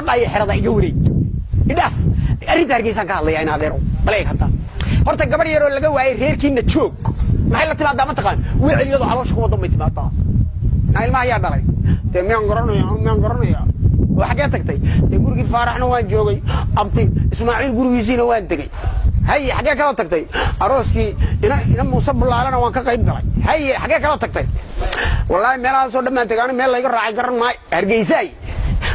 Iyo xerada iga wareeg, idhaaf. Arrinta Hargeysaan ka hadlaya in adeero baleeg. Hadda horta gabar yaroo laga waayay reerkiina joog, maxay la timaadaa? Ma taqaan? Wicil iyadoo caloosha ku wadan bay timaadaa. Naa, ilmaha ayaa dhalay? Dee miyaan garanaya? Miyaan garanaya? Oo xaggee tagtay? Dee gurigii Faaraxna waan joogay, abti Ismaaciil gurigiisiina waan tegey. Haye, xaggee kaloo tagtay? Arooskii ina Muuse Bulaalena waan ka qayb galay. Haye, xaggee kaloo tagtay? Wallaahi meelahaasoo dhan baan tegay, ani meel layga raacay garan maayo. Hargeysaay,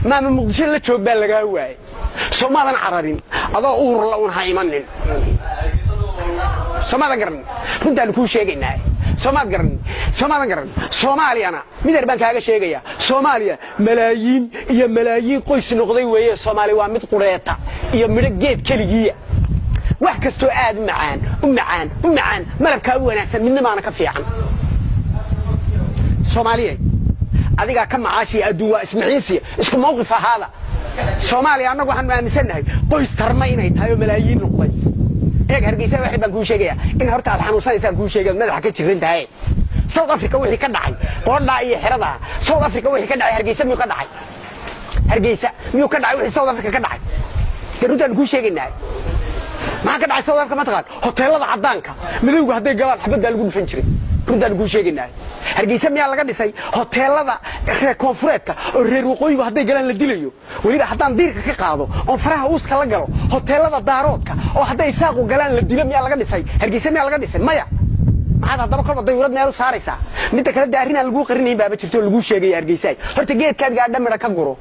maama Muqdisho la joog baa lagaa waayay. Soo maadan cararin adoo uurla un ha imanin. Soo maadan garan? Runtaanu kuu sheegaynaa. Soo maad garan? Soo maadan garan? Soomaaliyana midar baan kaaga sheegayaa. Soomaaliya malaayiin iyo malaayiin qoys noqday weeye. Soomaaliya waa mid qureeta iyo midho geed keligiiya. Wax kastoo aad u macaan, u macaan, u macaan, malabkaa u wanaagsan, midnimaana ka fiican. Soomaaliya adigaa ka macaashiya, adduun waa ismaciinsiya, isku mawqif ahaada. Soomaaliya annagu waxaanu aaminsannahay qoys tarma inay tahay oo malaayiin noqday. Eeg Hargeysa, waxay baan kuu sheegayaa in horta aad xanuunsanaysaan kuu sheegay, madaxa ka jiran tahay. South Africa wixii ka dhacay, qoodhaa iyo xeradaa, South Africa wixii ka dhacay, Hargeysa miyuu ka dhacay? Hargeysa miyuu ka dhacay wixii South Africa ka dhacay? Dee runtaanu kuu sheegaynaa. Maxaa ka dhacay South Africa, ma taqaan? Hoteelada caddaanka madowga hadday galaan, xabad baa lagu dhufan jiray. Runtaanu kuu sheegaynaa. Hargeysa miyaa laga dhisay hoteelada reer koonfureedka oo reer waqooyigu hadday galaan la dilayo? Weliba haddaan diirka ka qaado oon faraha uuska la galo, hoteelada Daaroodka oo hadday Isaaqu galaan la dilo miyaa laga dhisay? Hargeysa miyaa laga dhisay? Maya. Maxaad haddaba kolba dayuurad meel u saaraysaa? Midda kale, dee arrin aan laguu qarinayn baaba jirto oo laguu sheegaya. Hargeysaay, horta geedkaad gaadha midha ka guro.